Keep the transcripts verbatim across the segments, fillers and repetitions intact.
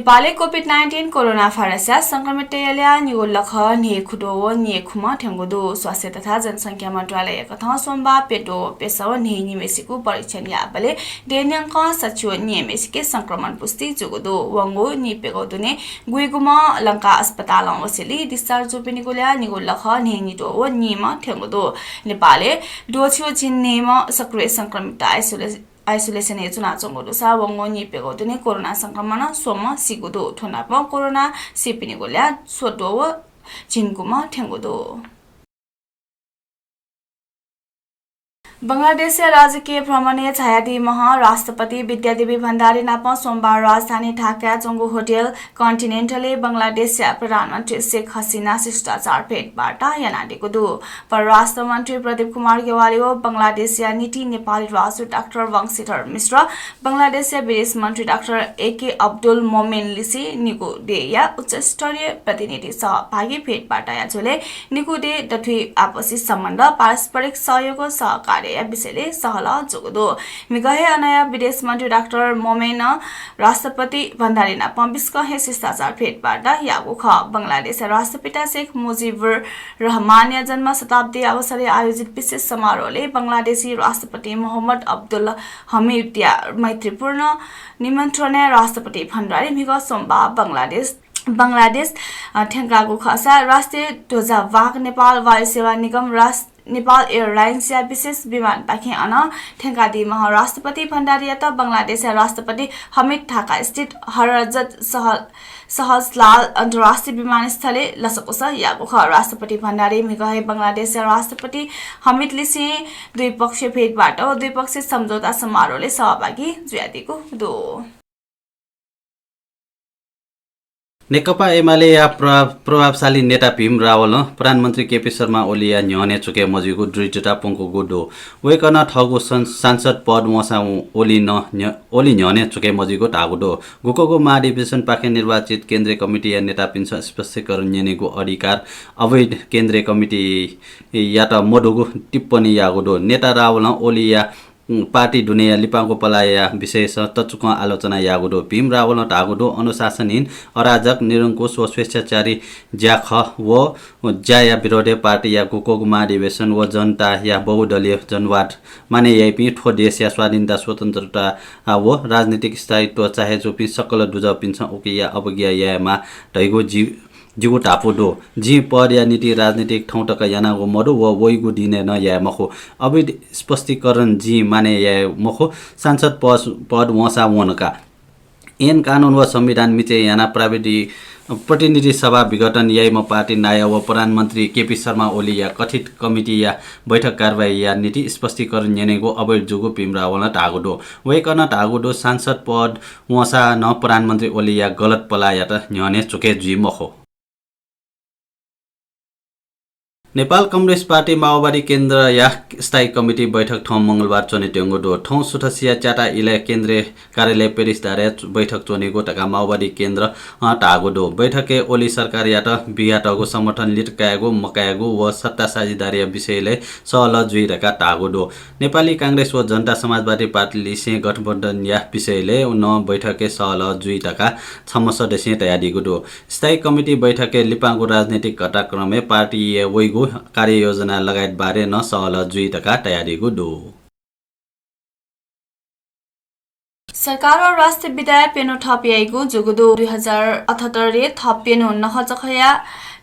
नेपालय् COVID nineteen corona भाइरसया संक्रमिततय्‌या ल्याः निगू लख न्हय्‌खुद्वः व न्यय्‌खुम्ह थ्यंगु दु। स्वास्थ्य तथा जनसंख्या मन्त्रालयकथं सोमबाः प्यद्वः व प्यसः व न्हय्‌निम्हेसिगु परीक्षण याःबलय् देय्‌न्यंकं सच्छि व न्यय्‌म्हेसिके संक्रमण पुष्टि जूगु दु। वंगु निप्यघौ दुने गुइगुम्ह लंका अस्पतालं वसेलि discharge जूपिनिगु ल्याः निगू लख न्हय्‌निद्वः व नीम्ह थ्यंगु दु। नेपालय् द्वःछि व झिंन्हय्‌म्ह सक्रिय संक्रमित isolation isolation-य् च्वनाच्वंगु दुसा वंगु निप्यघौ दुने कोरोना संक्रमणं स्वम्ह सीगु दु। थ्व नापं कोरोना सीपिनिगु ल्याः स्वद्वः व झिंगुम्ह थ्यंगु दु। बंगलादेशया राजकीय भ्रमणय् झायादीम्ह राष्ट्रपति विद्यादेवी भण्डारी नाप सोमबाः राजधानी ढाकाय् च्वंगु होटल कन्टिनेन्टलय् बंगलादेशया प्रधानमन्त्री शेख हसिना शिष्टाचार भेटवार्ता यानादीगु दु। परराष्ट्र मन्त्री प्रदीप कुमार ग्यावाली व बंगलादेशया निंतिं नेपाली राजदूत डाक्टर वंशीधर मिश्र, बंगलादेशया विदेश मन्त्री डाक्टर एके अब्दुल मोमेन लिसें निगू देय्‌या उच्चस्तरीय प्रतिनिधि सहभागी भेटवार्ताया झ्वलय् निगू देय् दथुइ आपसी सम्बन्ध, पारस्परिक सहयोग व सहकार्यया विषयलय् सहलह जूगु दु। म्हिगः हे अनया विदेश मन्त्री डाक्टर मोमेनं राष्ट्रपति भण्डारी नाप बिस्कं हे शिष्टाचार भेटवार्ता याःगु खः। बंगलादेशया राष्ट्रपिता शेख मुजिबुर रहमानया जन्म शताब्दी अवसरय् आयोजित विशेष समारोहलय् बंगलादेशी राष्ट्रपति मोहम्मद अब्दुल हमिदया मैत्रीपूर्ण निमन्त्रणाय् राष्ट्रपति भण्डारी म्हिगः सोमबाः बंगलादेश, बंगलादेश, अ, थ्यंकागु खःसा राष्ट्रिय ध्वजावाहक नेपाल वायुसेवा निगम, राष्ट्र नेपाल एयरलाइन्सया विशेष विमानपाखें अन थ्यंकादीम्ह राष्ट्रपति भण्डारीयात बंगलादेशया राष्ट्रपति हमिद ढाकास्थित हरजत सह-, सहजलाल अन्तर्राष्ट्रिय विमानस्थलय् लसकुस याःगु खः। राष्ट्रपति भण्डारी म्हिगः हे बंगलादेशया राष्ट्रपति हमिद लिसें द्विपक्षीय भेटवार्ता व द्विपक्षीय सम्झौता समारोहलय् सहभागी जुयादीगु दु। नेकपा एमालेया प्रभाव-, प्रभावशाली नेता भीम रावलं प्रधानमन्त्री केपी शर्मा ओलीया न्ह्यःने चुकय् मजुइगु दृढता प्वंकूगु दु। वय्‌कलं थःगु सं-, सांसद पद वंसां ओली नं न्ह्य-, ओली न्ह्यःने चुकय् मजुइगु धाःगु दु। गुकगु महाधिवेशनपाखें निर्वाचित केन्द्रीय कमिटीया नेतापिन्सं स्पष्टीकरण न्यनेगु अधिकार अवैध केन्द्रीय कमिटीयात मदुगु टिप्पणी याःगु दु। नेता रावलं ओलीया उम्, पार्टी दुनेया लिपांगु पलाःया विषयस तच्चुकं आलोचना याःगु दु। भीम रावलं धाःगु दु, अनुशासनहीन, अराजक, निरंकुश व स्वेच्छाचारी ज्या खः। व ज्याया विरोधय् पार्टीया गुकगु महाधिवेशन व जनताया बहुदलीय जनवाद माने याइपिं थ्व देशया स्वाधीनता, स्वतन्त्रता व राजनीतिक स्थायित्व चाहे जूपिं सकल दुजःपिन्सं उकिया अवज्ञा यायेमाः धइगु जि जिगु धापू दु। जिं पदया निंतिं राजनीतिक थौं तक यानागु मदु व वइगु दिनय् नं याये मखु। अवैध स्पष्टीकरण जिं माने याये मखु। सांसद पद, पद वंसा वन का। ऐन कानून व संविधान मिचे यानाः प्राविधि-, प्रतिनिधि सभा विघटन याइम्ह पार्टी नायः व प्रधानमन्त्री केपी शर्मा ओलीया कथित कमिटीया बैठक कारवाहीया निंतिं स्पष्टीकरण न्यनेगु अवैध जूगु भीम रावलं धाःगु दु। वय्‌कलं धाःगु दु, सांसद पद वंसा नं प्रधानमन्त्री ओलीया गलत पलाःयात न्ह्यःने चुकय् जुइ मखु। नेपाल कम्युनिस्ट पार्टी माओवादी केन्द्रया स्थायी कमिटी बैठक थौं मंगलबार च्वनेत्यंगु दु। थौं सुथसिया च्याता इलय् केन्द्रीय कार्यालय पेरिस धारय् बैठक च्वनेगु धकाः माओवादी केन्द्रं धाःगु दु। बैठकय् ओली सरकारयात बियातःगु समर्थन लित कायेगु मकायेगु व सत्ता साझेदारीया विषयलय् सहलह जुइ धकाः धाःगु दु। नेपाली कांग्रेस व जनता समाजवादी पार्टी लिसें गठबन्धनया विषयलय् नं बैठकय् सहलह जुइ धकाः छम्ह सदस्यं धयादीगु दु। स्थायी कमिटी बैठकय् लिपांगु राजनैतिक घटनाक्रमय् पार्टीया वइगु कार्ययोजना लगायत बारे नं सहलह जुइ धकाः धयादीगु दु। सरकारं राष्ट्रिय बिदाया प्यन्हु थप याइगु जूगु दु। दुई हजार अठहत्तरय् थप प्यन्हु नखःचखःया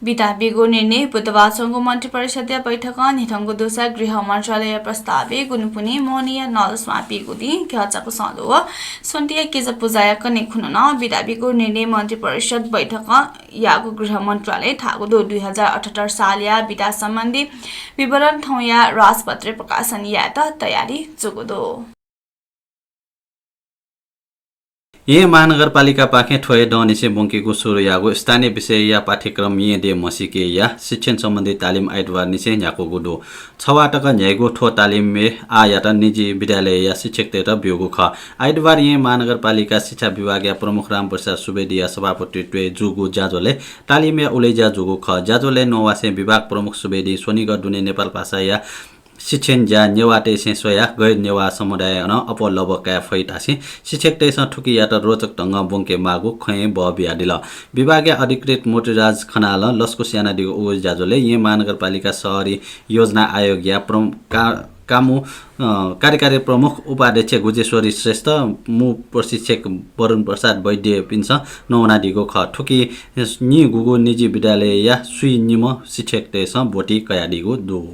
बिदा बीगु निर्णय बुधबार च्वंगु मन्त्रिपरिषद्या बैठकं न्ह्यथंगु दुसा गृह मन्त्रालयया प्रस्तावय् गुनिपुनि मोहनिया नलस्वां बीगु दिं घ्यःचाकुसंलु व स्वन्तिया किजा पुजाया कन्हय् खुन्हु नं बिदा बीगु निर्णय मन्त्रिपरिषद बैठकं याःगु गृह मन्त्रालयं धाःगु दु। दुई हजार अठहत्तर सालया बिदा सम्बन्धी विवरण थौंया राजपत्रय् प्रकाशन यायेत तयारी जूगु दु। येँ महानगरपालिकापाखें थ्व हे दँनिसें ब्वंकेगु सुरु याःगु स्थानीय विषयया पाठ्यक्रम येँ देय् म्हसीकेया शिक्षण सम्बन्धी तालिम आइतबारनिसें न्ह्याकूगु दु। छवाः तक न्ह्याइगु थ्व तालिमय् आःयात निजी विद्यालयया शिक्षकतय्‌त ब्यूगु खः। आइतबार येँ महानगरपालिका शिक्षा विभागया प्रमुख रामप्रसाद सुवेदीया सभापतित्वय् जूगु ज्याझ्वलय् तालिमया उलेज्या जूगु खः। ज्याझ्वलय् नवासें विभाग प्रमुख सुवेदीं स्वनिगः दुने नेपाल भाषाया शिक्षण ज्या नेवाःतय्‌सं स्वयाः गैर नेवाः समुदायं नं अप्वः लब्व काये फइ धासें शिक्षकतय्‌सं थुकियात रोचक ढंगं ब्वंके माःगु खँय् बः बियादिल। विभागया अधिकृत मोतीराज खनालं लसकुस यानादीगु उगु ज्याझ्वलय् येँ महानगरपालिका शहरी योजना आयोगया प्रम-, का-, कामु, अ, कार्यकारी प्रमुख उपाध्यक्ष गुजेश्वरी श्रेष्ठ, मू प्रशिक्षक वरुण प्रसाद वैद्यपिन्सं नवानादीगु खः। थुकी नीगूगु निजी विद्यालयया स्वीनिम्ह शिक्षकतय्‌सं ब्वति कयादीगु दु।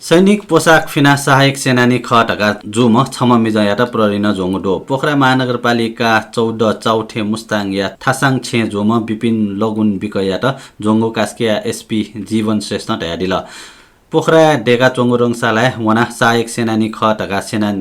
सैनिक पोशाक फिनाः सहायक सेनानी खः धकाः जूम्ह छम्ह मिजंयात प्रहरीं ज्वंगु दु। पोखरा महानगरपालिका चौध चौथे मुस्ताङया थासाङ छेँ जूम्ह विपिन लगुन बिकयात ज्वंगु कास्कीया एसपी जीवन श्रेष्ठं धयादिल। पोखराय् दय्‌काच्वंगु रंगशालाय् वनाः सहायक सेनानी खः धकाः सेना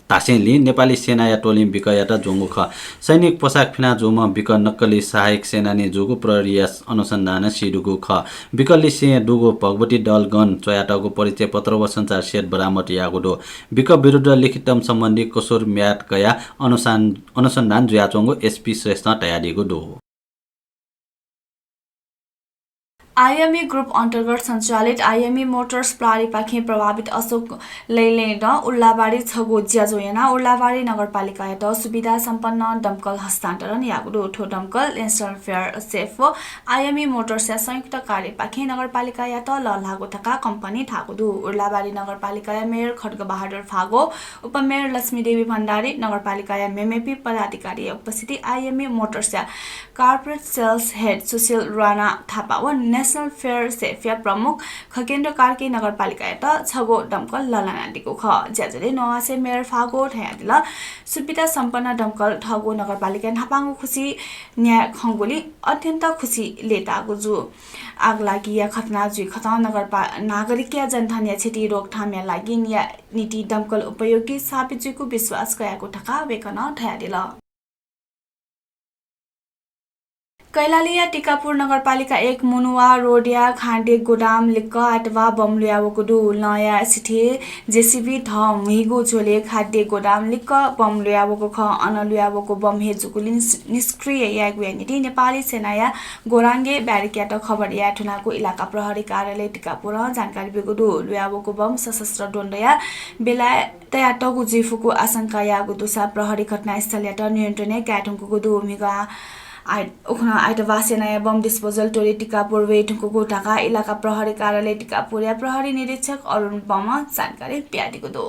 धासेंलि नेपाली सेनाया टोलिं बिकयात ज्वंगु खः। सैनिक पोशाक फिना जूम्ह बिक नक्कली सहायक सेनानी जूगु प्रहरीया अनुसन्धानं सीदुगु खः। बिकलिसें दुगु भगवती दल गन च्वयातःगु परिचय पत्र व सञ्चार सेट बरामद याःगु दु। बिक विरुद्ध लिखितम सम्बन्धी कसुर म्याद कयाः अनुसान-, अनुसन्धान जुयाच्वंगु एसपी श्रेष्ठं धयादीगु दु। आइएमई ग्रुप अन्तर्गत सञ्चालित आइएमई मोटर्स प्रहरीपाखें प्रभावित अशोक लैलें उर्लाबारी छगू ज्याझ्वः यानाः उर्लाबारी नगरपालिकायात सुविधा सम्पन्न दमकल हस्तान्तरण याःगु दु। थ्व दमकल नेसनल फायर सेफ व आइएमई मोटर्सया संयुक्त कार्यपाखें नगरपालिकायात लःल्हाःगु धकाः कम्पनीं धाःगु दु। उर्लाबारी नगरपालिकाया मेयर खड्गबहादुर फागो, उपमेयर लक्ष्मीदेवी भण्डारी, नगरपालिकाया मेमेपिं पदाधिकारीया उपस्थिति आइएमई मोटर्सया कर्पोरेट सेल्स हेड सुशील राणा थापा व नेसनल फायर सेफया प्रमुख खगेन्द्र कार्कीं नगरपालिकायात छगू दमकल लःल्हानादीगु खः। ज्याझ्वलय् नवासे मेयर फागों धयादिल, सुविधा सम्पन्न दमकल थःगु नगरपालिकाय् न्हापांगु खुसी न्याये खंगुलिं अत्यन्त खुसी लय्ताःगु जू। आगलागिया घटना जुइखतं नगरपा-, नागरिकया जनधनया क्षति रोकथामया लागि निया निंतिं दमकल उपयोगी साबित जुइगु विश्वास कयागु धकाः वय्कलं धयादिल। कैलालीया टिकापुर नगरपालिका एक मुनुवा रोडया खाद्य गोदाम लिक्क आइतबाः बम लुयावःगु दु। लँया सिथय् जेसीबी धः म्हिगु झ्वलय् खाद्य गोदाम लिक्क बम लुयावःगु खः। अन लुयावःगु बम हे जूगुलिं निष्-, निष्क्रिय यायेगुया निंतिं नेपाली सेनाया गोराङ्गे ब्यारिकयात खबर याये धुनागु इलाका प्रहरी कार्यालय टिकापुरं जानकारी ब्यूगु दु। लुयावःगु बम सशस्त्र द्वन्द्वया बेलाय् तयातःगु जुइफुगु आशंका याःगु दुसा प्रहरी घटनास्थलयात नियन्त्रणय् काये धुंकूगु दु। म्हिगः आइ-, उखुन्हु आइतबाः सेनाया बम डिस्पोजल टोली टिकापुर वये धुंकूगु धकाः इलाका प्रहरी कार्यालय टिकापुरया प्रहरी निरीक्षक अरुण बमं जानकारी बियादीगु दु।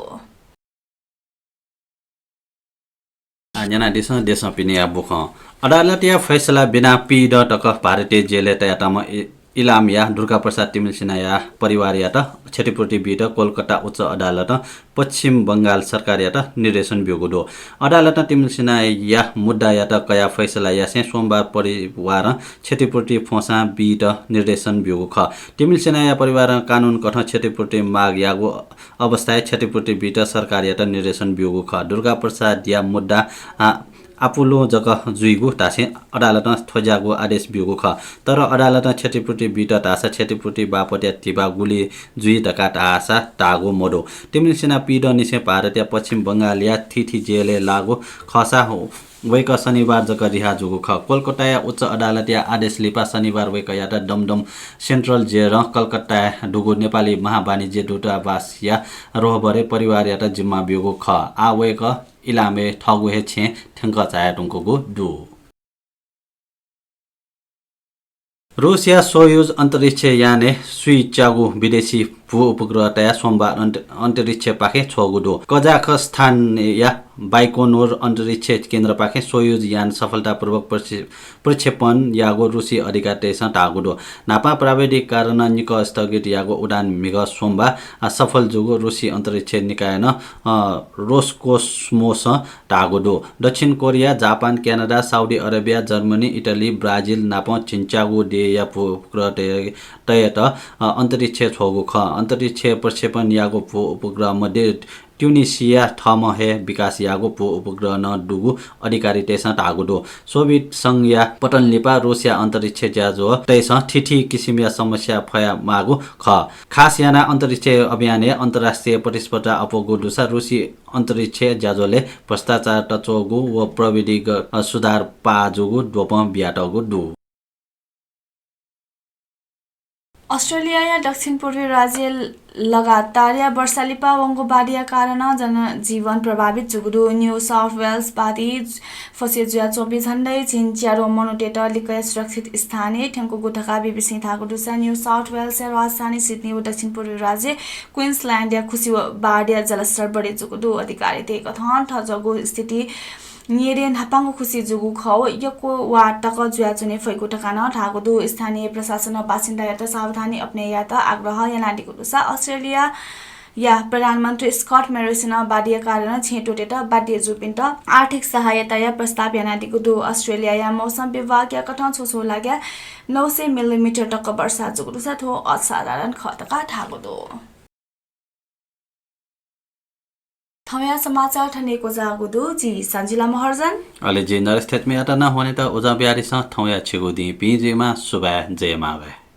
आ, न्यनादिसँ देशं पिनेया बुखँ। अदालतया फैसला बिना पीदँ तक भारतीय जेलय् तयातःम्ह इ-, इलामया दुर्गाप्रसाद तिमिल्सिनाया परिवारयात क्षतिपूर्ति बीत कोलकाता उच्च अदालतं पश्चिम बंगाल सरकारयात निर्देशन ब्यूगु दु। अदालतं तिमिल्सिनाया मुद्दायात कयाः फैसला यासें सोमबार परिवारं क्षतिपूर्ति फ्वंसां बीत निर्देशन ब्यूगु खः। तिमिल्सिनाया परिवारं कानून कथं क्षतिपूर्ति माग याःगु अवस्थाय् क्षतिपूर्ति बीत सरकारयात निर्देशन ब्यूगु खः। दुर्गाप्रसादया मुद्दा, आ, आपुलुं जक जुइगु धासें अदालतं थ्व ज्याःगु आदेश ब्यूगु खः। तर अदालतं क्षतिपूर्ति बीत धाःसा क्षतिपूर्ति बापतया धिबा गुलि जुइ धकाः धाःसा धाःगु मदु। तिमिल्सिना पीदँनिसें भारतया पश्चिम बंगालया थीथी जेलय् लाःगु खःसा वय्कः शनिबार जक रिहा जूगु खः। कोलकाताया उच्च अदालतया आदेश लिपा शनिबार वय्कःयात दमदम सेन्ट्रल जेलं कलकत्ताय् दुगु नेपाली महावाणिज्य दूतावासया रोहबरय् परिवारयात जिम्मा ब्यूगु खः। आः वय्कः इलामय् थःगु हे छेँय् थ्यंक झाया धुंकूगु दु। रूसया सोयुज अन्तरिक्ष यानय् स्वीच्यागू विदेशी भू उपग्रह तयाः सोमबार अन्त-, अन्तरिक्षपाखे छ्वःगु दु। कजाखस्तानया बाइकोनोर अन्तरिक्ष केन्द्रपाखें सोयुज यान सफलतापूर्वक प्रक्षे-, प्रक्षेपण याःगु रूसी अधिकारीतय्सं धाःगु दु। न्हापां प्राविधिक कारणं निकः स्थगित याःगु उडान म्हिगः सोमबार, आ, सफल जूगु रूसी अन्तरिक्ष निकायनं, अ, रोसकोस्मोसं धाःगु दु। दक्षिण Korea, Japan, Canada, Saudi Arabia, Germany, Italy, Brazil नाप झिंच्यागू देय्या भू उपग्रह तय-, तयेत, अ, अन्तरिक्ष छ्वःगु खः। अन्तरिक्ष प्रक्षेपण याःगु भू उपग्रह मध्ये ट्युनिसिया थःम्हं हे विकास याःगु भू उपग्रह नं दुगु अधिकारीतय्सं धाःगु दु। सोभियत संघया पतन लिपा रूसया अन्तरिक्ष ज्याझ्वःतय्सं थीथी किसिमया समस्या फयामाःगु खः। खास यानाः अन्तरिक्ष अभियानय् अन्तर्राष्ट्रिय प्रतिस्पर्धा अप्वःगु दुसा रूसी अन्तरिक्ष ज्याझ्वलय् भ्रष्टाचार तच्वःगु व प्रविधिगत सुधार पाः जूगु द्वपं बियातःगु दु। अस्ट्रेलियाया दक्षिण पूर्वी राज्य लगातारया वर्षा लिपा वंगु बाढीया कारणं जनजीवन प्रभावित जूगु दु। न्यू साउथ वेल्स बाढी फसे जुयाच्वंपिं झण्डै झिंच्यादँ मनूतय्त लिक्कया सुरक्षित स्थानय् थ्यंकूगु धकाः बीबीसीं धाःगु दुसा न्यू साउथ वेल्सया राजधानी सिडनी व दक्षिण पूर्वी राज्य क्वीन्सल्याण्डया खुसी व बाढीया जलस्तर बढे जूगु दु। अधिकारीतय् कथं थज्याःगु स्थिति न्येरे न्हापांगु खुसी जूगु खः व यक्व वा तक जुयाच्वने फइगु धकाः नं धाःगु दु। स्थानीय प्रशासनं बासिन्दायात सावधानी अपने यायेत आग्रह यानादीगु दुसा अस्ट्रेलियाया प्रधानमन्त्री स्कट मोरिसनं बाढीया कारणं झिंत्वःतेत बाध्य जूपिन्त आर्थिक सहायताया प्रस्ताव यानादीगु दु। अस्ट्रेलियाया मौसम विभागया कथं छुं छुं लागाय् नौ सय मिलिमिटर तक वर्षा जूगु दुसा थ्व असाधारण खः धकाः धाःगु दु। थौंया समाचार थन हे क्वचाःगु दु। जि सञ्जिला महर्जन। अले जि नरेश थेच्मीयात नं ह्वनेत उजं बियादिसँ। थौंया छिगु दिं भिं जुइमा। सुभाय्, जय मांभाय्।